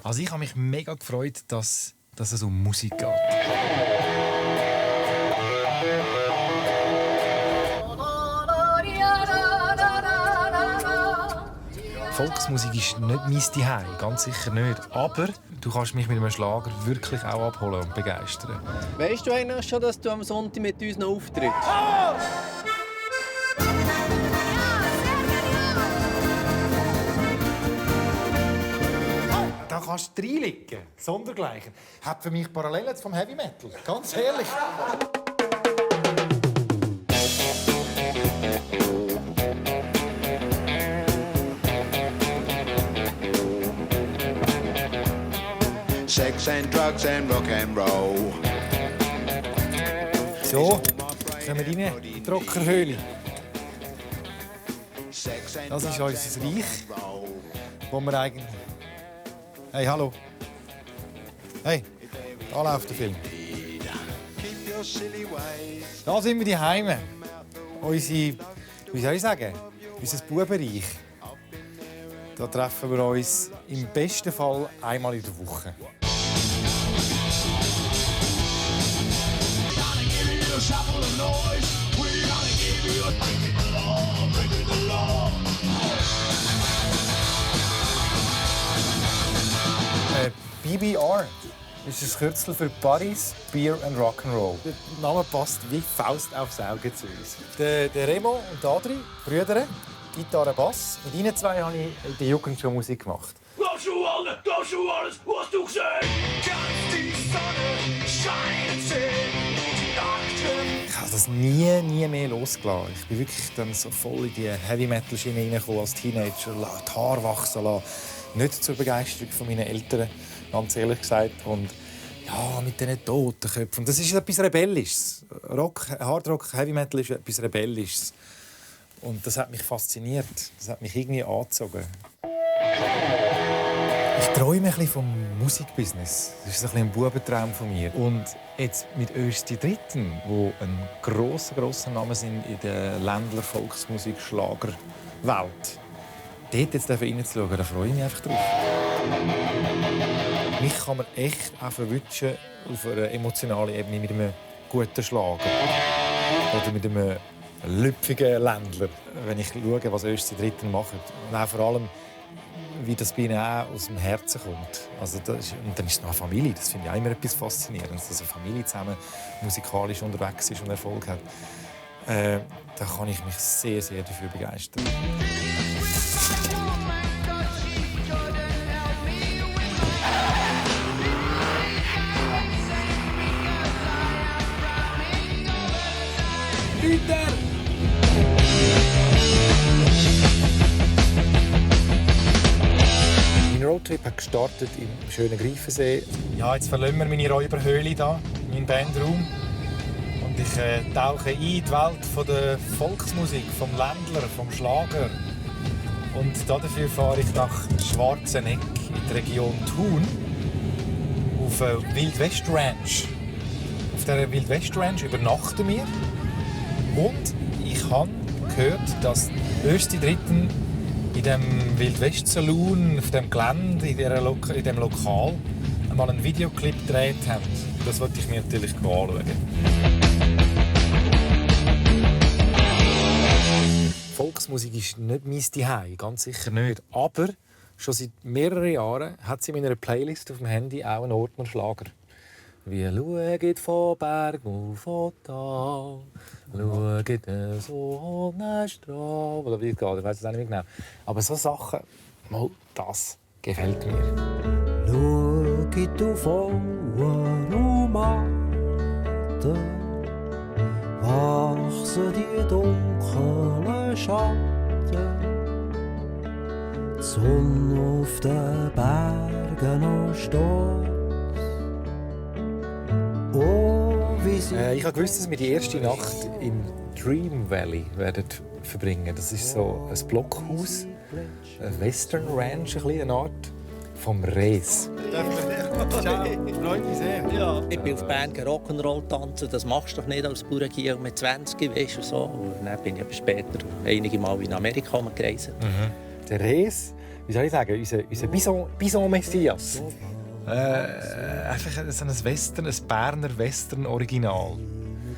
Also ich habe mich mega gefreut, dass es um Musik geht. Volksmusik ist nicht mein Zuhause, ganz sicher nicht. Aber du kannst mich mit einem Schlager wirklich auch abholen und begeistern. Weißt du eigentlich schon, dass du am Sonntag mit uns noch auftrittst? Da kannst du reinlegen, sondergleichen. Hat für mich Parallelen vom Heavy Metal, ganz ehrlich. Sex and drugs and rock and roll. So, kommen wir rein in die Druckerhöhle. Das ist unser Reich, wo wir eigentlich... Hey, hallo. Hey, da läuft der Film. Da sind wir daheim. Unsere, wie soll ich sagen, unser Bubenreich. Da treffen wir uns im besten Fall einmal in der Woche. BBR ist ein Kürzel für Buddies, Beer and Rock'n'Roll. Der Name passt wie Faust aufs Auge zu uns. Der Remo und Adri, Brüder, Gitarre, Bass. Mit ihnen zwei habe ich in der Jugend schon Musik gemacht. Glaubst du alles, was du gesehen? Kannst die Sonne scheinen sehen, die Nacht. Ich habe das nie mehr losgelassen. Ich bin wirklich dann so voll in die Heavy-Metal-Schiene reingekommen als Teenager, die Haare wachsen lassen. Nicht zur Begeisterung von meinen Eltern, ganz ehrlich gesagt. Und ja, mit diesen Totenköpfen. Das ist etwas Rebellisches. Rock, Hardrock, Heavy Metal ist etwas Rebellisches. Und das hat mich fasziniert. Das hat mich irgendwie angezogen. Ich träume ein bisschen vom Musikbusiness. Das ist ein Bubentraum von mir. Und jetzt mit Östi Dritten, wo ein grosser Name sind in der Ländler Volksmusik Schlagerwelt. Dort jetzt reinzuschauen, da freue ich mich einfach drauf. Mich kann man echt auch verwünschen auf einer emotionalen Ebene mit einem guten Schlager. Oder mit einem lüpfigen Ländler. Wenn ich schaue, was Östi Dritten machen. Und auch vor allem, wie das bei ihnen auch aus dem Herzen kommt. Also und dann ist es noch eine Familie. Das finde ich auch immer etwas Faszinierendes, dass eine Familie zusammen musikalisch unterwegs ist und Erfolg hat. Da kann ich mich sehr dafür begeistern. Mein Roadtrip hat gestartet im schönen Greifensee. Ja, jetzt verlassen wir meine Räuberhöhle hier, meinen Bandraum. Und ich tauche in die Welt der Volksmusik, vom Ländler, vom Schlager. Und dafür fahre ich nach Schwarzenegg in die Region Thun auf eine Wildwest Ranch. Auf dieser Wildwest Ranch übernachten wir. Und ich habe gehört, dass Östi Dritten in dem Wildwest Saloon, auf dem Gelände, in dem Lokal, einmal einen Videoclip gedreht haben. Das wollte ich mir natürlich anschauen. Volksmusik ist nicht mein Zuhause, ganz sicher nicht. Aber schon seit mehreren Jahren hat sie in meiner Playlist auf dem Handy auch einen Ordner Schlager. Wie schaut von Berg auf und Tal, schaut so eine Strahl. Oder wie es geht, ich weiss es auch nicht mehr genau. Aber so Sachen, mal, das gefällt mir. Schaut auf und Matte, wachsen die dunklen Schatten, die Sonne auf den Bergen noch steht. Ich habe gewusst, dass wir die erste Nacht im Dream Valley werden verbringen. Das ist so ein Blockhaus, eine Western Ranch, eine Art vom Res. Ciao, freut mich sehr. Ja. Ich bin auf Bern Rock'n'Roll tanzen. Das machst du doch nicht als Bauerngier mit 20, weißt du, so. Und dann bin ich aber später einige Mal in Amerika gereist. Der Res wie soll ich sagen, unser Bison-Messias. Einfach so ein Western, ein Berner Western-Original.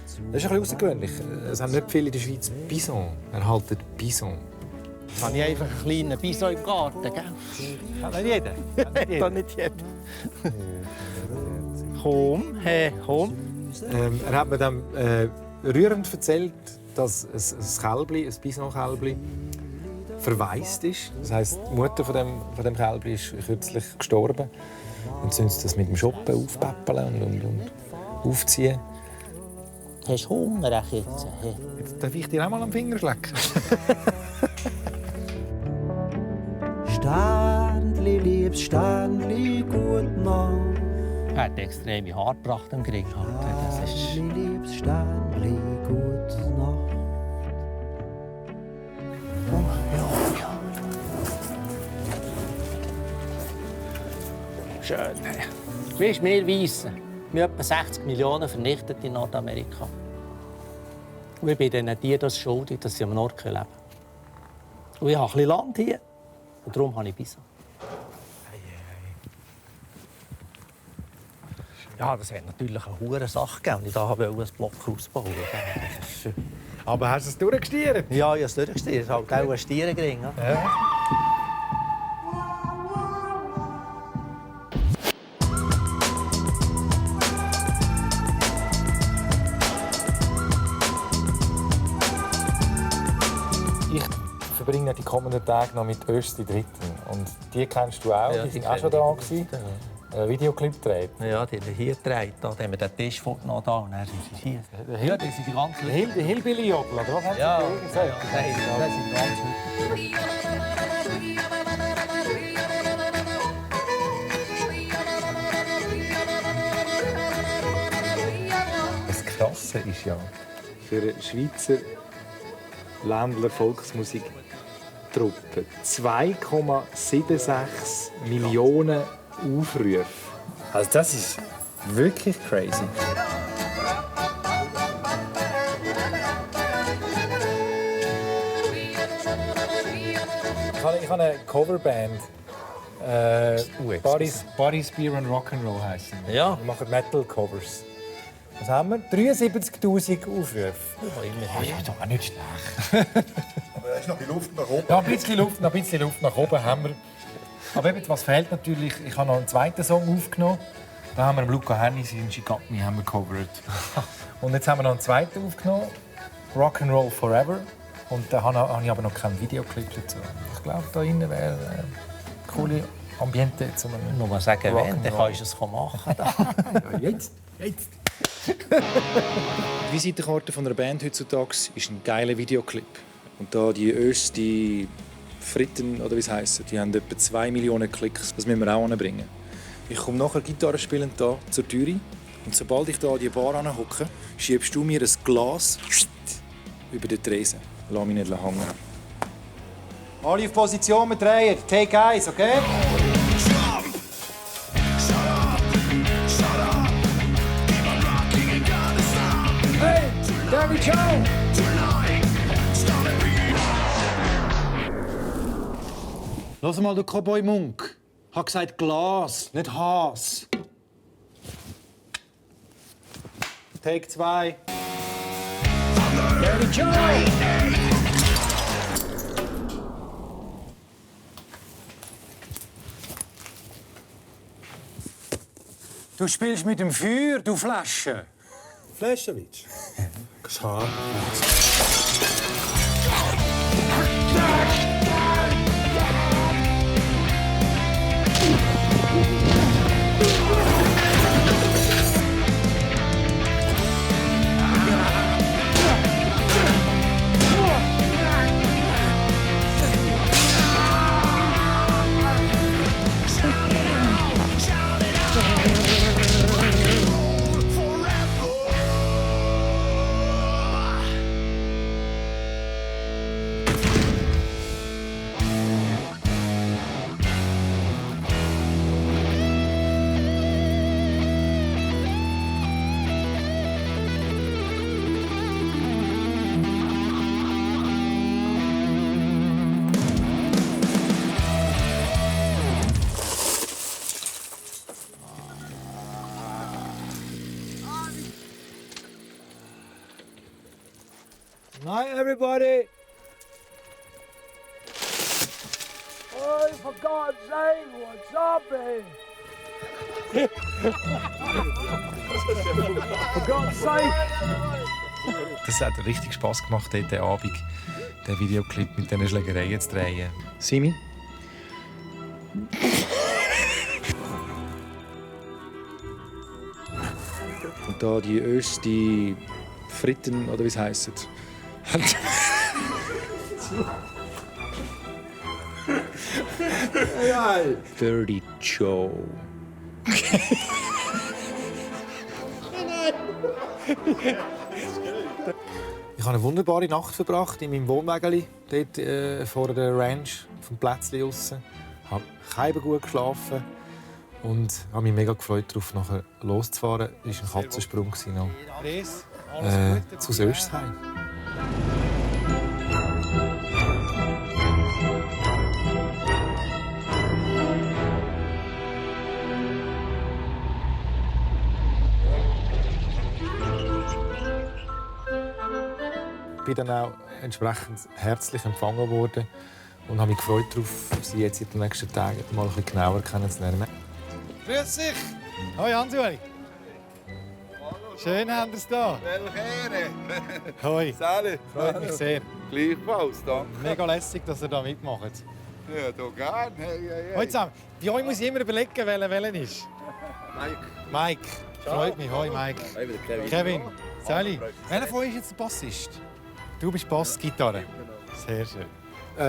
Das ist ein bisschen außergewöhnlich. Es haben nicht viele in der Schweiz Bison. Erhalten Bison. Habe ich einfach einen kleinen Bison im Garten, gell? Kann nicht jeder. Kann nicht jeder. Komm, hey, komm. Er hat mir dann rührend erzählt, dass ein Bison-Kälbli verwaist ist. Das heisst, die Mutter von dem Kälbli ist kürzlich gestorben. Und sie das mit dem Schoppen aufpäppeln und aufziehen. Hast du Hunger jetzt? Jetzt darf ich dir auch mal am Finger schlecken. Sternli, liebes Sternli, gut Nacht. Er hat extreme Haarpracht am Gring. Das ist... Sternli, liebes Sternli, gut Nacht. Schön. Weißt du, wir Weissen, wir haben etwa 60 Millionen vernichtet in Nordamerika. Und ich bin diesen Tieren das schuldig, dass sie am Nord leben können. Und ich habe ein bisschen Land hier. Und darum habe ich Bison. Ja, das hat natürlich eine hohe Sache gegeben. Und ich wollte ein Blockhaus bauen. Aber hast du es durchgestiert? Ja, ich habe es durchgestiert. Es ist halt auch ein Stierengring. Ja. Ich verbringe die kommenden Tage noch mit Östi Dritten. Und die kennst du auch. Ja, die sind die auch schon kenne da ich. gewesen. Ein Videoclip gedreht. Ja, die haben hier gedreht. Da haben wir den Tisch vorgenommen da, und dann sind sie hier. Ja, die sind die ganze Der Hillbilly-Jodel, oder was haben Ja, sie gesagt? nein, das sind ganz Das Krasse ist ja, für eine Schweizer Ländler Volksmusiktruppe 2,76 Millionen Aufrufe. Also das ist wirklich crazy. Ich habe eine Coverband. Body's Beer and Rock'n'Roll heißen. Ja. Wir machen Metal-Covers. Was haben wir? 73'000 Aufrufe. Ja, das ist auch nicht schlecht. Aber da ist noch die Luft nach oben. Ja, ein bisschen Luft nach oben haben wir. Aber eben, was fehlt natürlich, ich habe noch einen zweiten Song aufgenommen. Da haben wir Luca Hennis in She Got Me haben wir covered. Und jetzt haben wir noch einen zweiten aufgenommen, Rock'n'Roll Forever. Und da habe ich aber noch keinen Videoclip dazu. Ich glaube, da innen wäre ein cooles Ambiente zum Nur mal sagen, wenn, dann Rock'n'Roll. kannst du es machen. Ja, jetzt. Die Visitenkarte von einer Band heutzutage ist ein geiler Videoclip. Und da die Östi Fritten, oder wie es heisst, die haben etwa 2 Millionen Klicks. Das müssen wir auch anbringen. Ich komme nachher Gitarre spielen hier zur Tür. Und sobald ich hier an die Bar hocke, schiebst du mir ein Glas über den Tresen. Lass mich nicht hängen. Alle auf Position, wir drehen. Take 1, okay? Hey, there we go! Lass mal, du Cowboy Munk. Ich habe gesagt Glas, nicht Haas. Take 2. There we go! Du spielst mit dem Feuer, du Flasche. Fläschewitsch. Schade. Night, everybody. Oh, for God's sake, what's up, ey? For God's sake! Das hat richtig Spass gemacht, heute Abend den Videoclip mit diesen Schlägereien zu drehen. Simi? Und da die Östi Fritten, oder wie es heisst. Dirty Joe. Ich habe eine wunderbare Nacht verbracht in meinem Wohnwägeli, dort vor der Ranch vom Plätzchen aussen. Ich habe gut geschlafen und habe mich mega gefreut, darauf nachher loszufahren. Es war ein Katzensprung zu Söschsheim. Ich bin dann auch entsprechend herzlich empfangen worden und habe mich gefreut darauf, Sie jetzt in den nächsten Tagen mal ein bisschen genauer kennenzulernen. Grüß dich! Hoi Hans-Ueli! Schön haben Sie es hier. Welche Ehre! Hoi! Sali! Freut mich sehr. Gleichfalls, danke. Mega lässig, dass ihr hier mitmacht. Ja, du gern. Hey, hey, hey. Hoi zusammen. Bei euch muss ich immer überlegen, welcher ist. Mike. Freut mich. Hoi Mike. Kevin. Sally. Welcher von euch ist jetzt der Bassist? Du bist Bassgitarre. Sehr schön.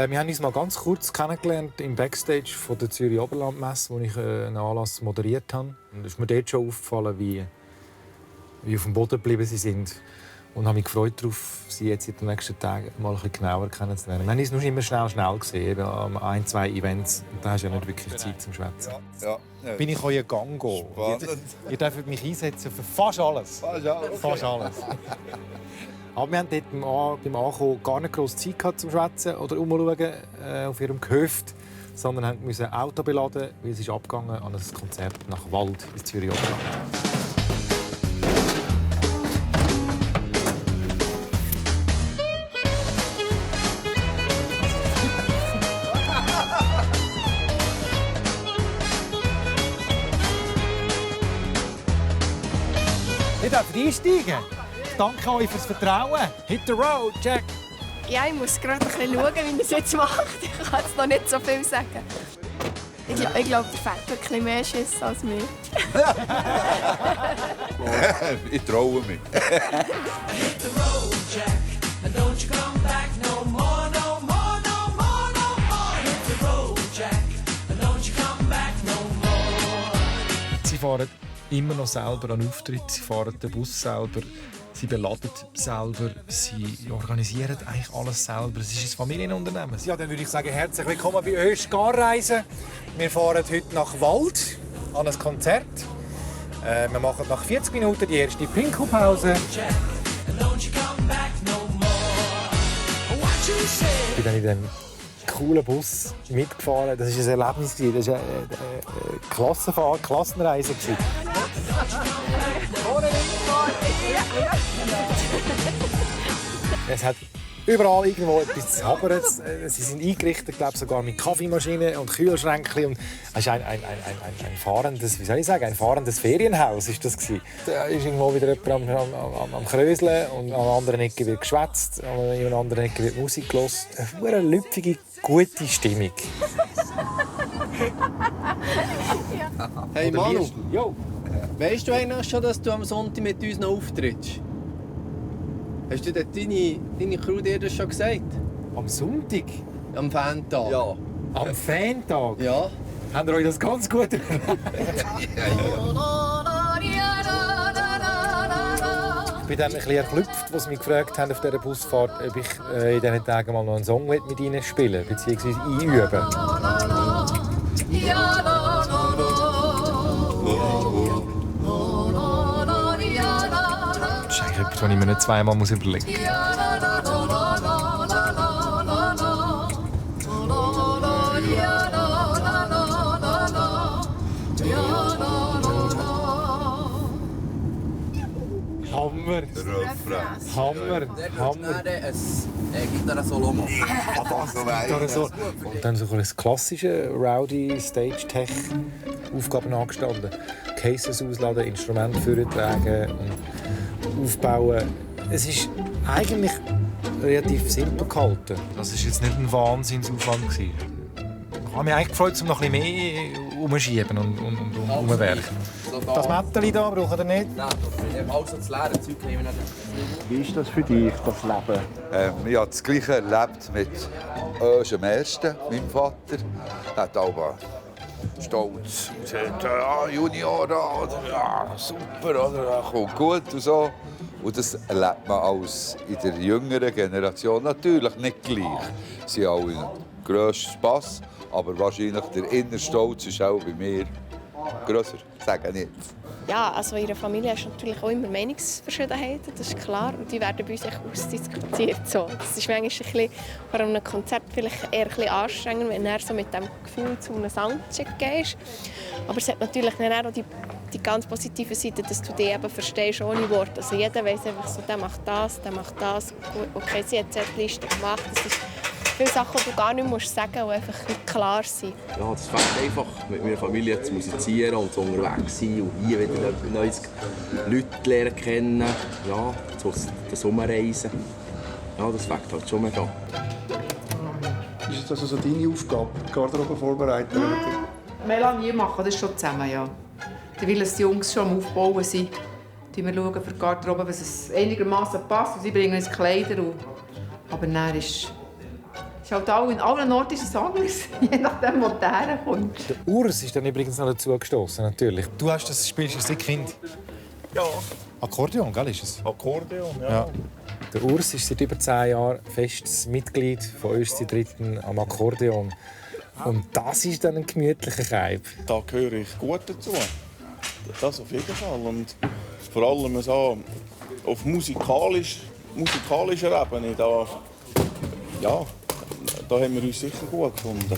Wir haben uns mal ganz kurz kennengelernt im Backstage von der Zürich Oberlandmesse, wo ich einen Anlass moderiert habe. Und es ist mir dort schon aufgefallen, wie auf dem Boden geblieben sie sind. Und habe mich gefreut darauf, sie jetzt in den nächsten Tagen mal ein bisschen genauer kennenzulernen. Wir haben uns nur immer schnell gesehen, an 1, 2 Events. Und da hast du ja nicht wirklich Zeit zum Schwätzen. Ja. Bin ich euer Gango. Ihr dürft mich einsetzen für fast alles. Fast alles. Aber wir haben dort beim Ankommen gar nicht groß Zeit gehabt zum Schwätzen oder umschauen auf ihrem Gehöft, sondern mussten ein Auto beladen, weil es ist abgegangen an ein Konzert nach Wald ins Zürich Oberland. Ich darf einsteigen. Danke euch fürs Vertrauen. Hit the road, Jack. Ja, ich muss gerade ein bisschen schauen, wie er es jetzt macht. Ich kann jetzt noch nicht so viel sagen. Ich glaube, der Fett hat ein bisschen mehr Schiss als mir. Ich traue mich. Sie fahren immer noch selber an Auftritt, sie fahren den Bus selber, sie beladen selber, sie organisieren eigentlich alles selber. Es ist ein Familienunternehmen. Ja, dann würde ich sagen, herzlich willkommen bei Öst Garreisen. Wir fahren heute nach Wald an ein Konzert. Wir machen nach 40 Minuten die erste Pinkelpause. Ich bin dann in dem coolen Bus mitgefahren. Das war ein Erlebnis. Das war eine Klassenreise. Es hat überall irgendwo etwas zu habern. Sie sind eingerichtet, glaube sogar mit Kaffeemaschinen und Kühlschränken. Und es ist ein fahrendes, wie soll ich sagen, ein fahrendes Ferienhaus ist das gewesen. Da ist irgendwo wieder jemand am Kröseln und an einer anderen Ecke wird geschwätzt, an einer anderen Ecke wird Musik gehört. Eine lüpfige, gute Stimmung. Hey Manu, weißt du eigentlich schon, dass du am Sonntag mit uns noch auftrittst? Hast du deine Crew dir das schon gesagt? Am Sonntag? Am Fantag? Ja. Am Fantag? Ja. Habt ihr euch das ganz gut überlegt? Ich bin dann ein bisschen erklüpft, als sie mich gefragt haben auf dieser Busfahrt, ob ich in diesen Tagen mal noch einen Song mit ihnen spielen bzw. einüben. Das ist eigentlich etwas, was ich mir nicht zweimal überlegen muss. Hammer! Hammer. Gitarre-Solo machen. Und dann so ein klassische Rowdy Stage-Tech Aufgaben angestanden. Cases ausladen, Instrumente vortragen und aufbauen. Es ist eigentlich relativ simpel gehalten. Das war jetzt nicht ein Wahnsinnsaufwand. Ich habe mich eigentlich gefreut, um noch ein bisschen mehr umzuschieben und umzuwerken. Das Mätteli hier braucht ihr nicht? Nein, alles das leere Zeug nehmen wir nicht. Wie ist das für dich, das Leben? Ich habe das Gleiche erlebt mit unserem Ersten, meinem Vater. Er hat auch stolz gesagt, Junior, super, oder, kommt gut und so. Und das erlebt man als in der jüngeren Generation natürlich nicht gleich. Sie haben alle grössten Spass, aber wahrscheinlich der innere Stolz ist auch bei mir grösser. Sage nicht. Ja, also in der Familie hast du natürlich auch immer Meinungsverschiedenheiten, das ist klar. Und die werden bei uns echt ausdiskutiert. So. Das ist manchmal ein bisschen, vor einem Konzert vielleicht eher ein bisschen anstrengend, wenn du so mit dem Gefühl zu einem Soundcheck gehst. Aber es hat natürlich dann auch die ganz positive Seite, dass du die eben verstehst ohne Worte. Also jeder weiss einfach so, der macht das. Gut, okay, sie hat eine Liste gemacht. Das ist viele Sachen, die du gar nicht sagen musst, die einfach nicht klar sind. Ja, das fängt einfach mit meiner Familie zu musizieren und zu unterwegs sein und hier wieder neues Leute lernen kennen. Ja, das Umreisen. Ja, das fängt halt schon mega. Ist das also deine Aufgabe, Garderobe vorbereiten? Melanie machen das schon zusammen, ja. Weil die Jungs schon am Aufbauen sind, schauen wir für die Garderobe, was es einigermaßen passt. Und sie bringen uns Kleider. Aber dann ist halt in allen Orten ist es anders, je nachdem, wo der herkommt. Der Urs ist dann übrigens noch dazu gestoßen, natürlich. Du hast das spielst seit Kind? Ja. Akkordeon, gell, ist es? Akkordeon, ja. Der Urs ist seit über 10 Jahren festes Mitglied von uns, die Dritten, am Akkordeon. Und das ist dann ein gemütlicher Keib. Da gehöre ich gut dazu. Das auf jeden Fall. Und vor allem so auf musikalischer Ebene. Da haben wir uns sicher gut gefunden.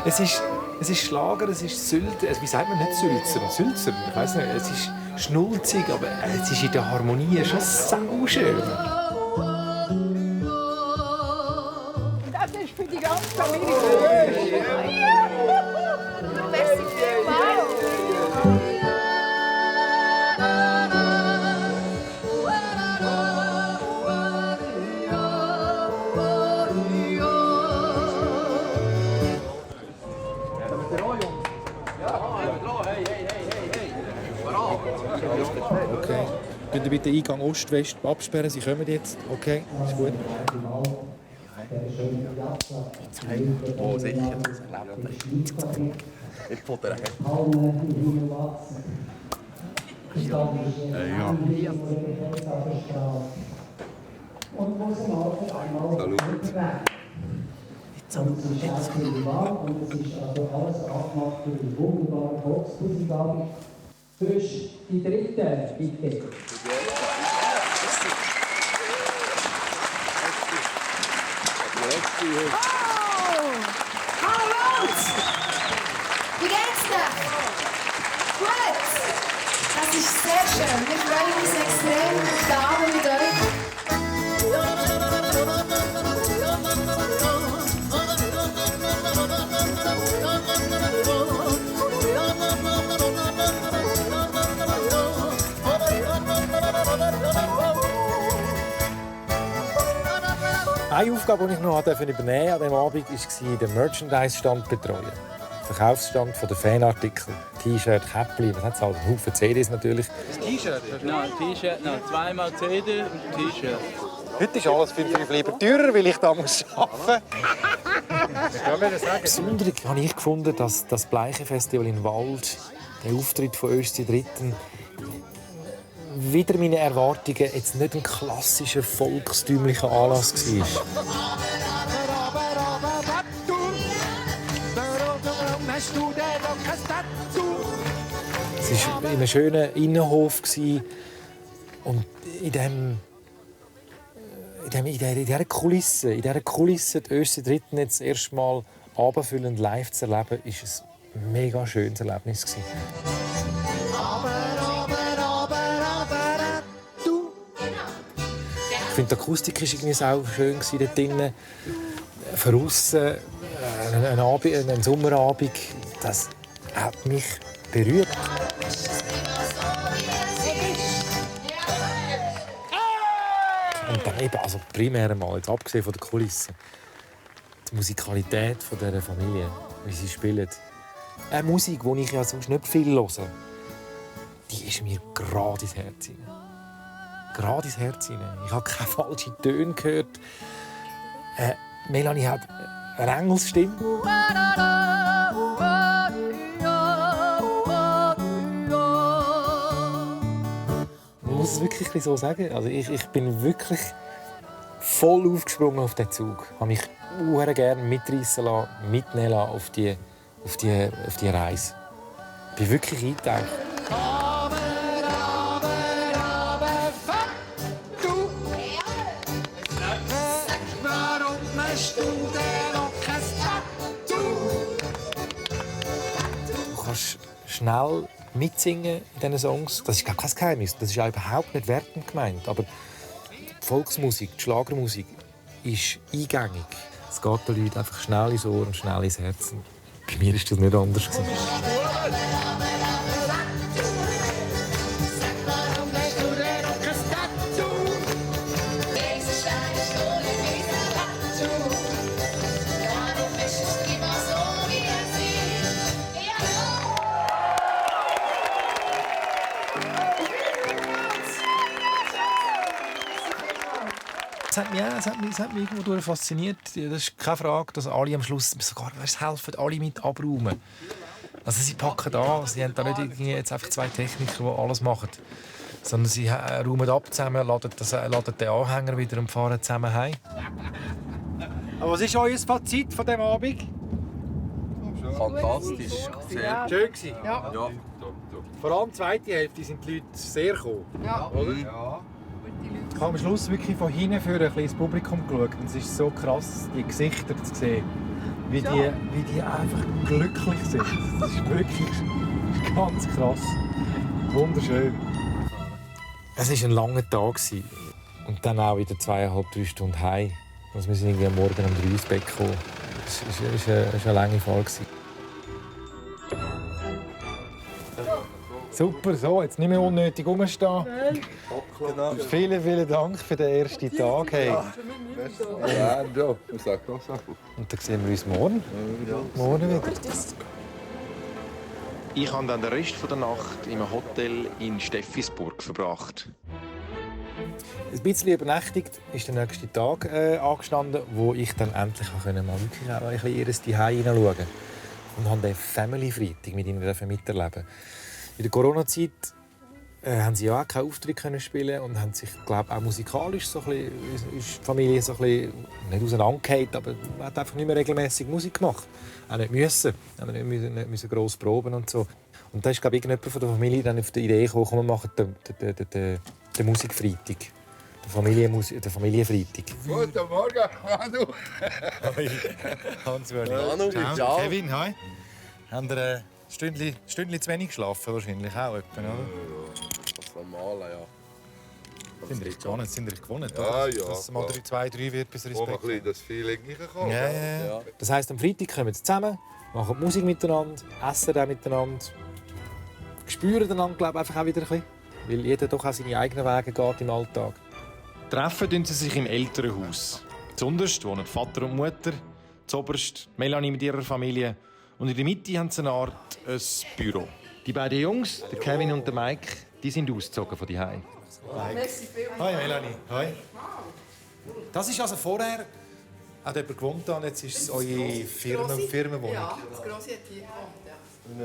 Es ist Schlager, es ist Sülzer. Wie sagt man nicht Sülzer? Sülzer? Ich weiss nicht. Es ist schnulzig, aber es ist in der Harmonie schon sauschön. Das ist für die ganze Familie. Merci vielmals. Okay. Könnt ihr bitte Eingang Ost-West absperren? Sie kommen jetzt. Okay, ist gut. Oh, sicher. Das erlebt ich futter. Und es ist alles für die Wahl und es ist also alles abgemacht für die wunderbare Volksmusikabend. Frisch die Dritte, bitte. Hallo! Wie geht's dir? Gut! Das ist sehr schön. Wir freuen uns extrem, den Abend mit euch. Eine Aufgabe, die ich noch übernehmen an diesem Abend, war, den Merchandise-Stand betreuen. Verkaufsstand von den Fanartikeln, T-Shirt, Käppli, was hat es alles? Ein Haufen CDs natürlich. Das T-Shirt? Nein, T-Shirt, nein. Zweimal CD und T-Shirt. Heute ist alles 5 lieber teurer, weil ich da arbeiten muss. Besonders habe ich gefunden, dass das Bleiche-Festival in Wald, der Auftritt von uns die Dritten, wieder meine Erwartungen jetzt nicht ein klassischer volkstümlicher Anlass war. Es war in einem schönen Innenhof und in dieser Kulisse die Österreicher Dritten jetzt erst mal abendfüllend live zu erleben, war ein mega schönes Erlebnis. Ich finde, die Akustik war irgendwie auch schön dort drinnen. Von aussen, ein Sommerabend, das hat mich berührt. Und dann eben, also primär mal, jetzt abgesehen von der Kulisse, die Musikalität dieser Familie, wie sie spielen. Eine Musik, die ich ja sonst nicht viel höre, die ist mir gerade ins Herz hinein. Gerade ins Herz hinein. Ich habe keine falschen Töne gehört. Melanie hat eine Engelsstimme. Ich muss es wirklich so sagen. Also ich bin wirklich voll aufgesprungen auf den Zug. Ich habe mich sehr gerne mitreißen lassen, mitnehmen lassen auf die Reise. Ich bin wirklich eingetaucht. Du kannst schnell mitsingen in diesen Songs. Das ist gar kein Geheimnis. Das ist auch überhaupt nicht wertend gemeint. Aber die Volksmusik, die Schlagermusik ist eingängig. Es geht den Leuten einfach schnell ins Ohr und schnell ins Herz. Bei mir war das nicht anders. Es hat mich irgendwo fasziniert. Das ist keine Frage, dass alle am Schluss sogar helfen, alle mit abräumen. Also sie packen an, sie haben da nicht jetzt einfach zwei Techniker, die alles machen. Sondern sie räumen ab zusammen, laden den Anhänger wieder und fahren zusammen heim. Aber was ist euer Fazit von diesem Abend? Fantastisch. Sehr schön gewesen. Ja. Vor allem die zweite Hälfte sind die Leute sehr gekommen. Ja. Oder? Ja. Ich habe am Schluss wirklich von hinten für ein kleines Publikum geschaut. Und es ist so krass, die Gesichter zu sehen. Wie die einfach glücklich sind. Das ist wirklich ganz krass. Wunderschön. Es war ein langer Tag. Und dann auch wieder 2,5–3 Stunden heim. Also wir sind irgendwie am Morgen um 3 ins Bett gekommen. Es war eine lange Fahrt. Super, so, jetzt nicht mehr unnötig rumstehen. Genau. Vielen Dank für den ersten Tag. Hey. Ja, ich sage das auch. Und dann sehen wir uns morgen. Morgen wieder. Ich habe dann den Rest der Nacht im Hotel in Steffisburg verbracht. Ein bisschen übernächtigt ist der nächste Tag angestanden, wo ich dann endlich mal wirklich auch ein bisschen in ihr Zuhause hineinschauen konnte. Und habe den Family-Freitag mit ihnen miterleben. In der Corona-Zeit haben sie ja auch keinen Auftritt können spielen und haben sich, glaube auch musikalisch so ein bisschen, ist die Familie so ein bisschen, nicht auseinandergefallen, aber man hat einfach nicht mehr regelmäßig Musik gemacht. Auch nicht müssen. Nicht müssen gross proben und so. Und da ist, glaube ich, irgendjemand von der Familie dann auf die Idee gekommen, komm, wir machen den Musikfreitag. Der Familienfreitag. Guten Morgen, Manu. Hans-Werner. Ciao. Kevin, hi. Haben ihr ein Stündchen zu wenig geschlafen? Wahrscheinlich auch, oder? Das Normale, ja. Sind ihr gewohnt, ja, oder? Ja. Dass es mal 2-3 wird, bis Respekt. Wo ein bisschen das Feeling reinkommt. Ja. Das heisst, am Freitag kommen sie zusammen, machen Musik miteinander, essen auch miteinander, spüren einander, glaube ich, einfach auch wieder ein bisschen. Weil jeder doch auch seine eigenen Wege geht im Alltag. Treffen tun sie sich im Elternhaus. Zuunterst wohnen Vater und Mutter, zuoberst Melanie mit ihrer Familie und in der Mitte haben sie eine Art ein Büro. Die beiden Jungs, der Kevin und der Mike, die sind ausgezogen von die Hause. Hi Melanie. Hi. Das ist also vorher hat jemand gewohnt und jetzt ist es eure Firmenwohnung. Ja, das Grosse hat hier gewohnt, ja.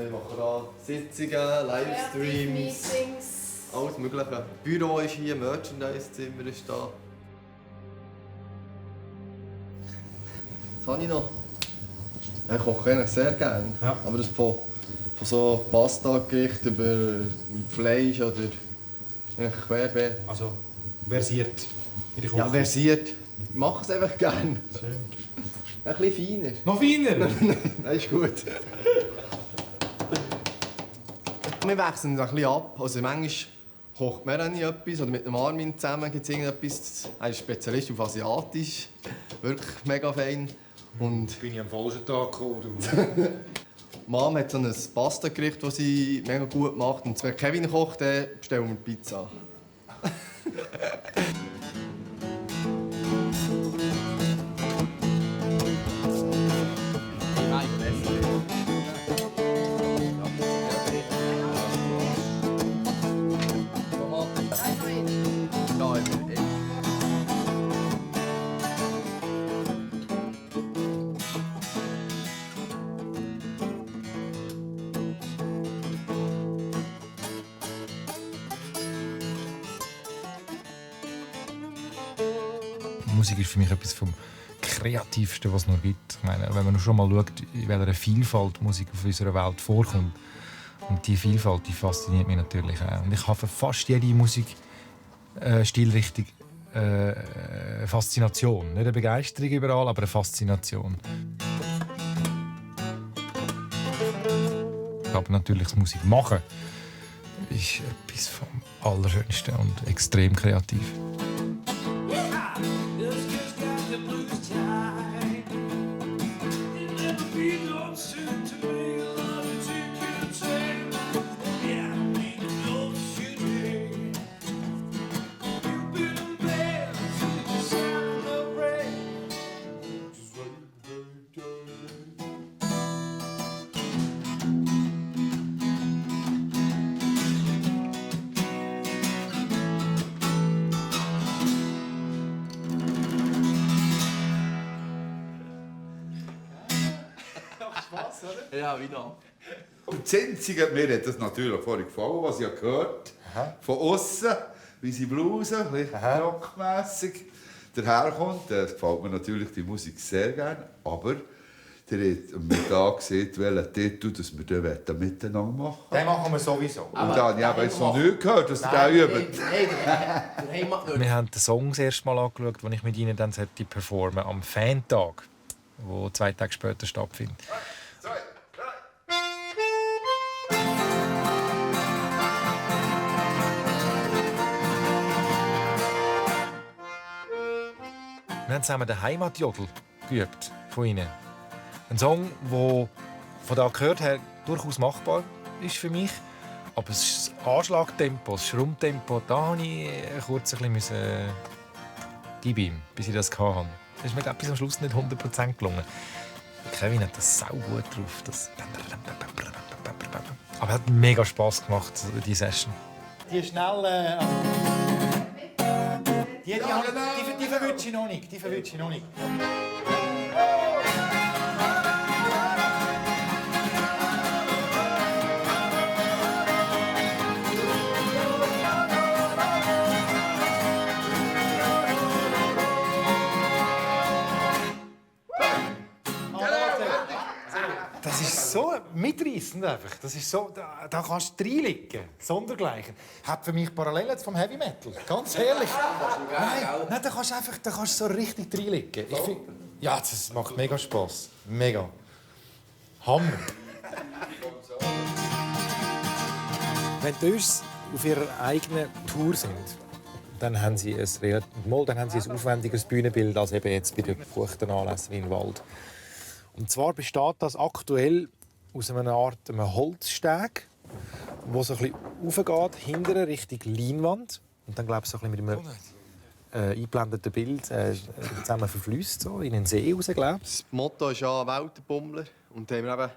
Wir machen auch Sitzungen, Livestreams, Meetings. alles Mögliche. Büro ist hier, Merchandise-Zimmer ist da. Was habe ich noch? Ich koche eigentlich sehr gerne. Ja. Aber das von so Pasta-Gericht über Fleisch oder querbeet. Also versiert in der Küche? Ja, versiert. Ich mache es einfach gerne. Schön. Ein bisschen feiner. Noch feiner? Das ist gut. Wir wechseln ein bisschen ab. Also manchmal kocht Melanie etwas oder mit dem Armin zusammen gibt es irgendetwas. Er ist Spezialist auf Asiatisch. Wirklich mega fein. Und bin ich am falschen Tag gekommen. Mom hat so ein Pasta-Gericht, das sie mega gut macht. Und wenn Kevin kocht, dann bestellen wir Pizza. Musik ist für mich etwas vom Kreativsten, was es noch gibt. Ich meine, wenn man schon mal schaut, in welcher Vielfalt Musik auf unserer Welt vorkommt. Und diese Vielfalt, die fasziniert mich natürlich auch. Und ich habe für fast jede Musikstilrichtung Faszination. Nicht eine Begeisterung überall, aber eine Faszination. Aber natürlich das Musik machen ist etwas vom Allerschönsten und extrem kreativ. Ja, wie noch? Und das Einzige, mir hat das natürlich vorhin gefallen, was ich gehört habe. Von außen, wie sie Bluse, ein bisschen rockmässig daherkommt. Das gefällt mir natürlich die Musik sehr gerne. Aber der hat am Mittag gesehen, welchen Titel dass wir den miteinander machen. Den machen wir sowieso. Und dann habe ich jetzt noch nicht gehört, dass ihr den übt. Wir haben den Song das erste Mal angeschaut, den ich mit ihnen dann performen am Fantag, der 2 Tage später stattfindet. Wir haben zusammen den Heimatjodel geübt von ihnen. Ein Song, der von da gehört her durchaus machbar ist für mich. Aber das Anschlagtempo, das Schrummtempo, da musste ich kurz ein bisschen geben, bis ich das hatte. Das ist mir bis am Schluss nicht 100% gelungen. Kevin hat das sau gut drauf. Aber es hat mega Spass gemacht, diese Session. Die schnell. Die verwünsche ich noch nicht. Die verwünsche ich noch nicht. Das ist so mitreissend einfach. Das ist so, da kannst du reinlegen. Sondergleichen. Hat für mich Parallelen zum Heavy Metal. Ganz ehrlich. Nein, da kannst du so richtig reinlegen. Ja, das macht mega Spass. Mega. Hammer. Wenn die Ös auf ihrer eigenen Tour sind, dann haben sie ein aufwendiges Bühnenbild als eben jetzt bei den gebuchten Anlässen wie im Wald. Und zwar besteht das aktuell aus einer Art Holzsteg, wo so ein bisschen raufgeht, hinterher Richtung Leinwand. Und dann, glaube ich, so ein bisschen mit einem eingeblendeten Bild zusammen verfließt, so in einen See raus, glaube ich. Das Motto ist ja «Weltenbummler». Und da haben wir eben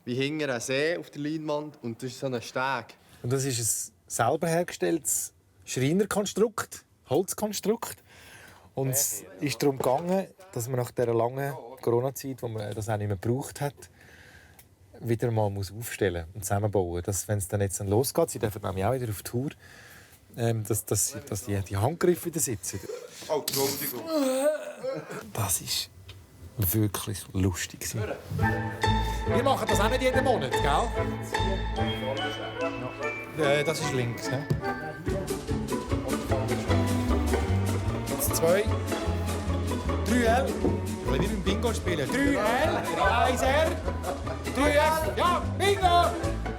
wie hinten einen See auf der Leinwand und das ist so ein Steg. Und das ist ein selber hergestelltes Schreinerkonstrukt, Holzkonstrukt. Und es ist darum gegangen, dass man nach dieser langen Corona-Zeit, wo man das auch nicht mehr gebraucht hat, wieder mal aufstellen und zusammenbauen. Dass, wenn es dann jetzt losgeht, sie dürfen nämlich auch wieder auf Tour, dass die Handgriffe wieder sitzen. Oh, Entschuldigung. Das war wirklich lustig. Wir machen das auch nicht jeden Monat, gell? Das ist links. He? 2, 3 L. Wie beim Bingo spielen. 3L, 1R, 3F, ja, Bingo!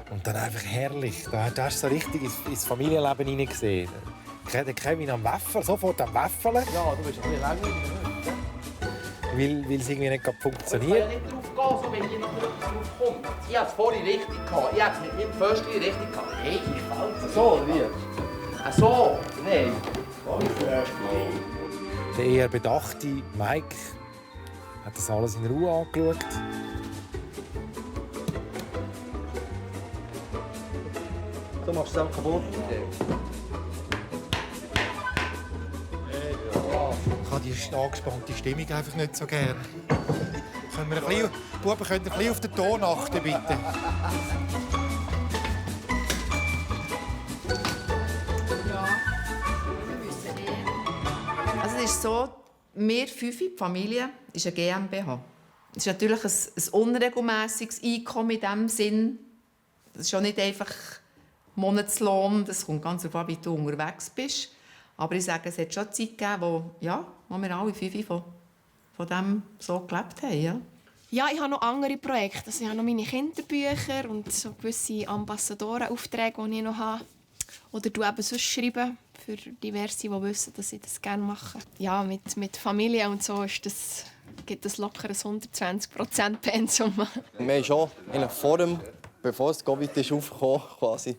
Und dann einfach herrlich. Da hast du so richtig ins Familienleben hineingesehen. Der Kevin am Waffeln, sofort am Waffeln. Ja, du bist ein bisschen langweilig. Weil es irgendwie nicht funktioniert. Ich kann ja nicht drauf gehen, so, wenn hier noch drauf kommt. Ich hatte es vorhin richtig gehabt. Ich hatte es mit meinem Föstchen richtig gehabt. Hey, ich fällt so, oder wie? Ach so, nein. Der eher bedachte Mike hat das alles in Ruhe angeschaut. Du machst es auch kaputt. Ich habe die angespannte Stimmung einfach nicht so gern. Können wir Buben, könnt ihr ein bisschen auf den Ton achten, bitte? Also es ist so, wir 5, die Familie, ist eine GmbH. Es ist natürlich ein unregelmässiges Einkommen in diesem Sinn. Das ist auch nicht einfach Monatslohn, das kommt ganz darauf an, wie du unterwegs bist. Aber ich sage, es hat schon eine Zeit gegeben, wo wir alle 5 von dem so gelebt haben. Ja? Ja, ich habe noch andere Projekte. Also ich habe noch meine Kinderbücher und so gewisse Ambassadorenaufträge, die ich noch habe. Oder du eben sonst schreiben für diverse, die wissen, dass ich das gerne mache. Ja, mit Familie und so gibt es locker ein 120% Pensum. Wir haben schon bevor das Covid aufkam, quasi,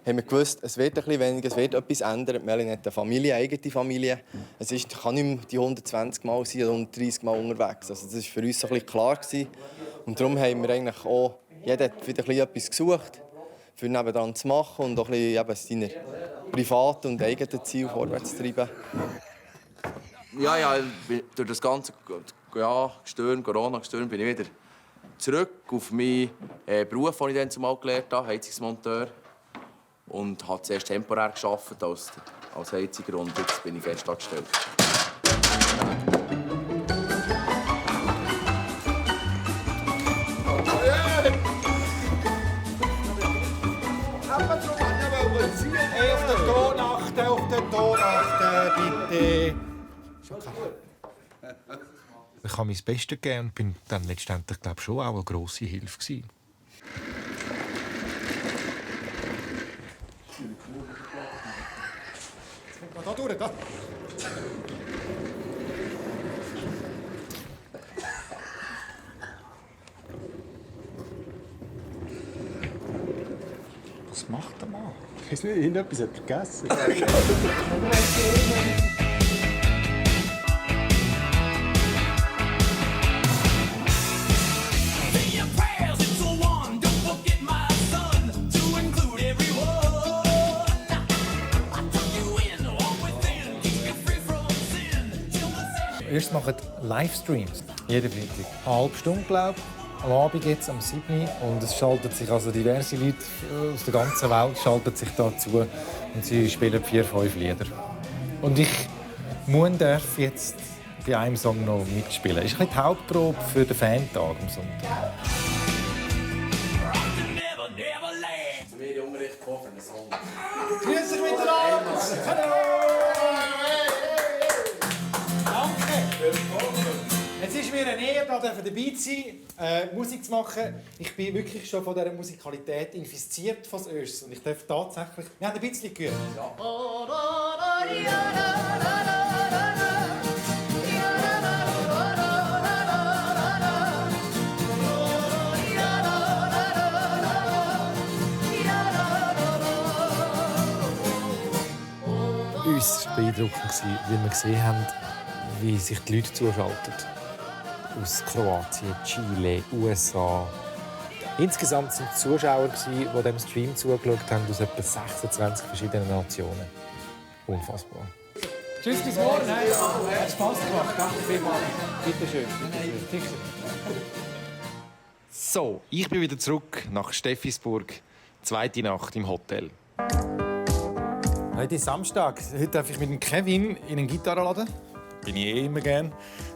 haben wir gewusst, es wird ein bisschen weniger, es wird etwas ändern. Melanie hat eine eigene Familie. Es kann nicht mehr die 120 Mal sein oder 130 Mal unterwegs. Also das war für uns ein bisschen klar. Und darum haben wir eigentlich auch, jeder hat wieder etwas gesucht, für nebenan zu machen und auch ein bisschen seine privaten und eigenen Ziele vorwärts zu treiben. Ja, durch das ganze Corona-Gestürm bin ich wieder zurück auf meinen Beruf, den ich dann zumal gelernt habe, Heizungsmonteur. Und habe zuerst temporär gearbeitet als Heiziger und jetzt bin ich fest angestellt. Hey, auf den Ton achten, bitte. Ich habe mein Bestes gegeben und bin dann letztendlich schon auch eine grosse Hilfe gewesen. Da durch, da. Was macht der Mann? Ich weiß nicht, irgendetwas hat er gegessen. Erst machen Livestreams. Jeden Freitag. Eine halbe Stunde, glaube ich. Am Abend jetzt am 7. Und es schalten sich also diverse Leute aus der ganzen Welt schalten sich dazu. Und sie spielen 4, 5 Lieder. Und ich darf jetzt bei einem Song noch mitspielen. Das ist die Hauptprobe für den Fantag am Sonntag. Wir haben Unterricht für einen Song. Grüß euch miteinander! Hallo! Es ist mir eine Ehre, dabei zu sein, Musik zu machen. Ich bin wirklich schon von dieser Musikalität infiziert von Ös. Und ich darf tatsächlich... Wir haben ein bisschen geübt. Ja. Uns war beeindruckend, weil wir gesehen haben, wie sich die Leute zuschalten. Aus Kroatien, Chile, USA. Insgesamt waren es Zuschauer, die diesem Stream zugeschaut haben, aus etwa 26 verschiedenen Nationen. Unfassbar. Tschüss, bis morgen. Hat Spass gemacht. Danke vielmals. Bitte schön. So, ich bin wieder zurück nach Steffisburg. Zweite Nacht im Hotel. Heute ist Samstag. Heute darf ich mit dem Kevin in einen Gitarrenladen. Bin ich immer gern.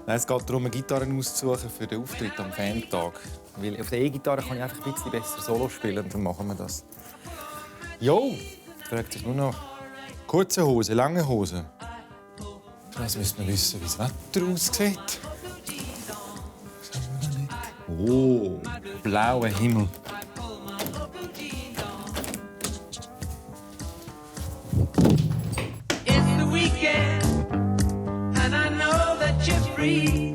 Nein, es geht darum, eine Gitarre auszusuchen für den Auftritt am Fantag. Weil auf der E-Gitarre kann ich einfach ein bisschen besser Solo spielen. Und dann machen wir das. Jo, fragt sich nur noch. Kurze Hose, lange Hose. Für das müssen wir wissen, wie das Wetter aussieht. Oh, blauer Himmel. It's the weekend, and I know that you're free.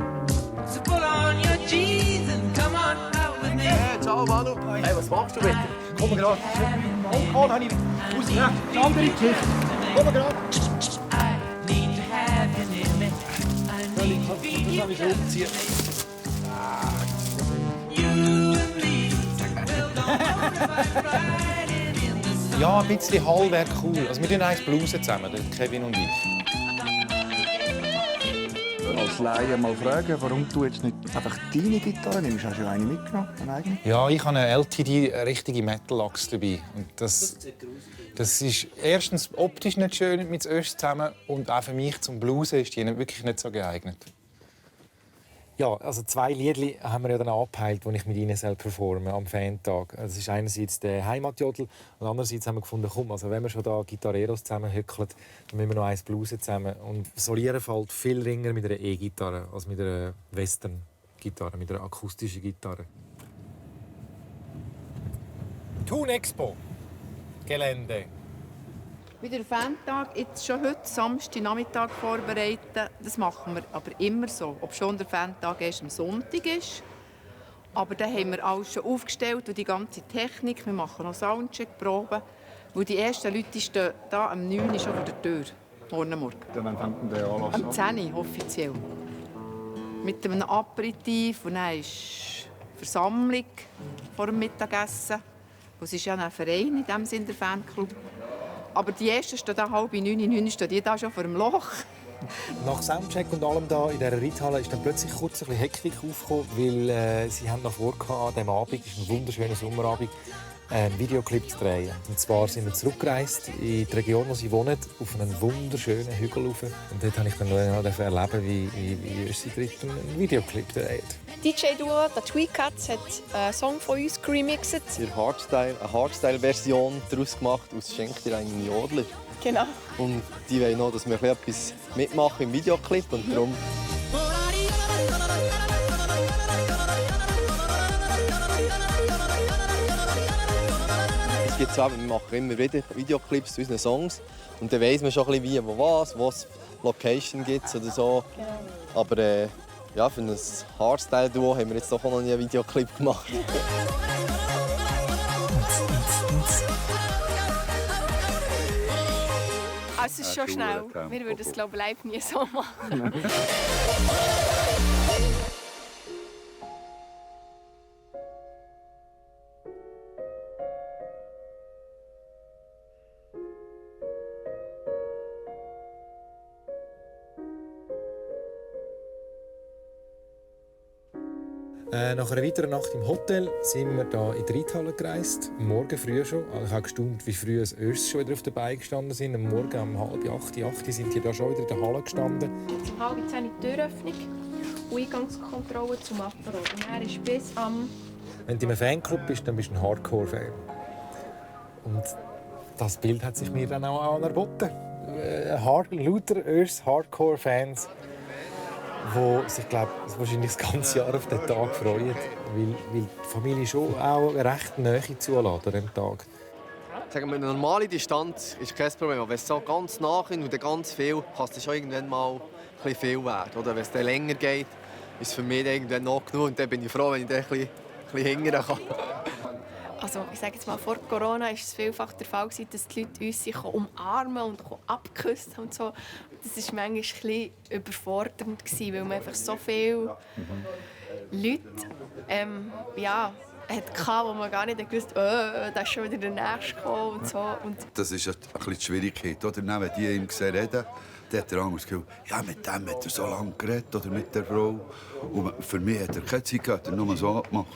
So pull on your jeans and come on out with me. Hey, ciao Manu. Hey, was machst du bitte? Komm gerade. Alkohol habe ich rausgebracht. Die andere Geschichte. Komm gerade. Need to have you near me. I need to be Das habe ich schon umziehen. Ja, ein bisschen Hall wäre cool. Also wir tun eigentlich Bluesen zusammen, Kevin und ich. Als Laie mal fragen, warum du jetzt nicht einfach deine Gitarre nimmst. Hast du eine mitgenommen, eine eigene? Ja, ich habe eine LTD, eine richtige Metal-Axt dabei. Und das ist erstens optisch nicht schön mit Öst zusammen und auch für mich zum Bluesen ist die wirklich nicht so geeignet. Ja, also 2 Lieder haben wir ja dann angepeilt, die ich mit ihnen performen am Fantag. Das ist einerseits der Heimatjodel und andererseits haben wir gefunden, komm, also wenn wir schon da Gitarreros zusammenhückeln, dann müssen wir noch eins Bluesen zusammen. Und Solieren fällt viel ringer mit einer E-Gitarre als mit einer Western-Gitarre, mit einer akustischen Gitarre. Thun Expo Gelände. Wieder den Fantag jetzt schon heute Samstag Nachmittag vorbereiten. Das machen wir aber immer so. Ob schon der Fantag erst am Sonntag ist. Aber dann haben wir alles schon aufgestellt und die ganze Technik. Wir machen noch Soundcheck, Proben. Weil die ersten Leute stehen hier am 9 Uhr schon vor der Tür. Morgen. Dann fängt der Anlass am 10 Uhr offiziell. Mit einem Aperitif und dann ist Versammlung vor dem Mittagessen. Das ist ja ein Verein, in dem Sinne der Fanclub. Aber die ersten stehen da 8:30, 9 stehen die da schon vor dem Loch. Nach Soundcheck und allem da in dieser Reithalle ist dann plötzlich kurz ein bisschen Hektik aufgekommen, weil sie haben noch vor an diesem Abend, es ist ein wunderschöner Sommerabend, einen Videoclip zu drehen. Und zwar sind wir zurückgereist in die Region, wo sie wohnen, auf einen wunderschönen Hügel rauf. Und dort durfte ich dann noch erleben, wie sie einen Videoclip dreht. DJ-Duo, der Tweakats, hat einen Song von uns geremixet. Eine Hardstyle-Version daraus gemacht aus «Schenk dir einen Jodler». Genau. Und die wollen noch, dass wir etwas mitmachen im Videoclip und darum... Es gibt so, wir machen immer wieder Videoclips zu unseren Songs und dann weiss man schon ein bisschen, wie, wo es Location gibt oder so. Genau. Aber ja, für ein Hardstyle-Duo haben wir jetzt doch noch nie einen Videoclip gemacht. Also es ist schon schnell. Wir würden es glaube ich live nie so machen. Nach einer weiteren Nacht im Hotel sind wir hier in die Reithalle gereist. Morgen früh schon. Ich habe gestaunt, wie früh es Öst schon wieder auf den Beinen gestanden sind. Am Morgen um 7:30, 8 sind die da schon wieder in der Halle gestanden. Um 9:30 die Türöffnung und Eingangskontrolle zum Apero. Und er ist bis am... Wenn du in einem Fanclub bist, dann bist du ein Hardcore-Fan. Und das Bild hat sich mir dann auch anerboten. Lauter Öst Hardcore-Fans, die sich, glaube ich, wahrscheinlich das ganze Jahr auf den Tag freuen, weil die Familie schon auch eine recht Nähe zulässt an diesem Tag. Sagen wir, eine normale Distanz ist kein Problem, aber wenn es so ganz nach ist und dann ganz viel, kann es schon irgendwann mal ein bisschen viel werden. Oder wenn es dann länger geht, ist es für mich irgendwann noch genug und dann bin ich froh, wenn ich dann ein bisschen hingern kann. Also, ich sage jetzt mal, vor Corona war es vielfach der Fall, dass die Leute uns sich umarmen und abküssen und so. Das war manchmal ein bisschen überfordernd, weil man einfach so viele Leute hatte, wo man gar nicht gewusst hat, da ist schon wieder der Nächste gekommen und so. Das ist ein bisschen die Schwierigkeit, oder? Wenn die ihm reden, dann hat er Angst das Gefühl, ja, mit dem hat er so lange geredet, oder mit der Frau. Und für mich hat er keine Zeit gehabt, er hat nur so gemacht.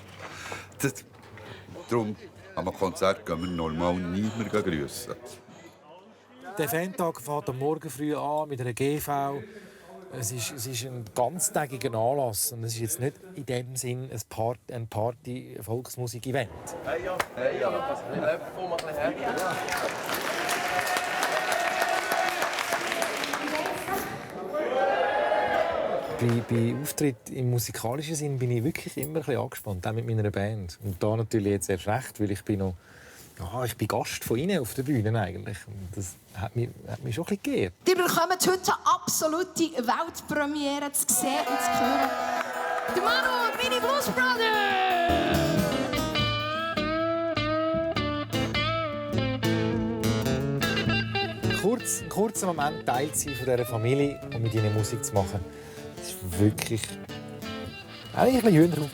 Darum, an einem Konzert gehen wir normal nie mehr grüßen. Der Fantag fängt am Morgen früh an mit einer GV. Es ist ein ganztägiger Anlass und es ist jetzt nicht in dem Sinn ein Party-Volksmusik-Event. Hey ja, komm mal ein bisschen her. bei Auftritten im musikalischen Sinn bin ich wirklich immer ein bisschen angespannt, auch mit meiner Band. Und da natürlich jetzt erst recht, weil ich bin Gast von Ihnen auf der Bühne eigentlich. Und das hat mich schon ein bisschen geehrt. Ihr bekommt heute eine absolute Weltpremiere zu sehen und zu hören. Der Manu und meine Blues Brothers! Einen kurzen Moment Teil zu sein von dieser Familie und mit ihnen Musik zu machen, das ist wirklich ein bisschen Hühnerhaufen.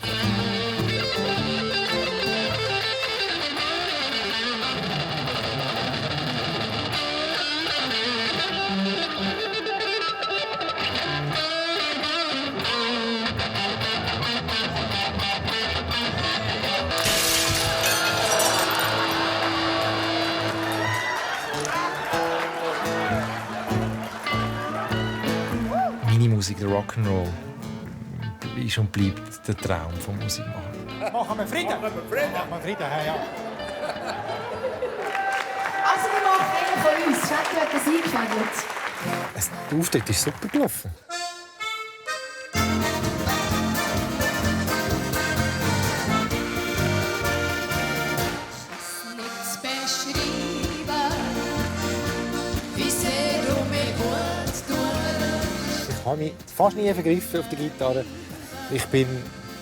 Meine Musik, der Rock'n'Roll, ist und bleibt der Traum vom Musikmachen. Machen wir Frieden! Machen wir Frieden, ja. Also wir machen einen von uns. Schenke hat das eingefädelt. Der Auftritt ist super gelaufen. Nichts beschreiben, wie sehr du mir gut tust. Ich habe mich fast nie vergriffen auf der Gitarre. Ich bin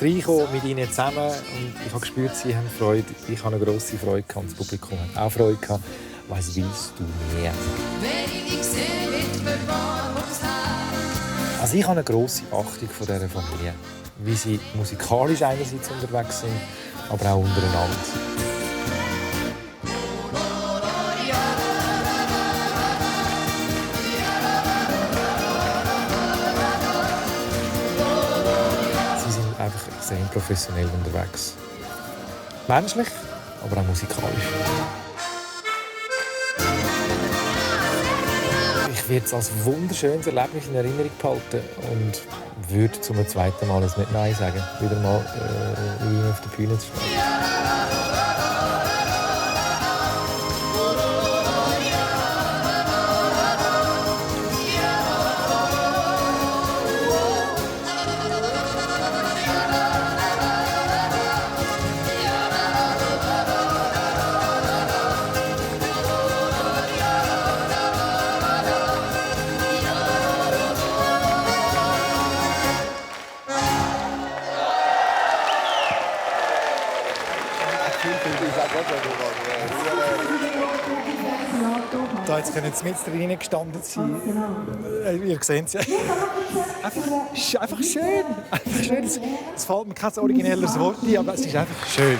reingekommen mit ihnen zusammen und ich habe gespürt, sie haben Freude. Ich habe eine grosse Freude gehabt. Das Publikum hat auch Freude gehabt. Was willst du mehr? Wenn ich dich sehe, wird mir warm ums Herz. Also ich habe eine grosse Achtung von dieser Familie. Wie sie musikalisch einerseits unterwegs sind, aber auch untereinander. Sie sind einfach extrem professionell unterwegs. Menschlich, aber auch musikalisch. Ich werde es als wunderschönes Erlebnis in Erinnerung behalten und würde zum zweiten Mal nicht Nein sagen, wieder mal auf der Bühne zu stehen. Da jetzt können Sie mit drin gestanden sein. Ihr seht es ja. Einfach schön. Einfach schön. Es fällt mir kein originelleres Wort ein, aber es ist einfach schön.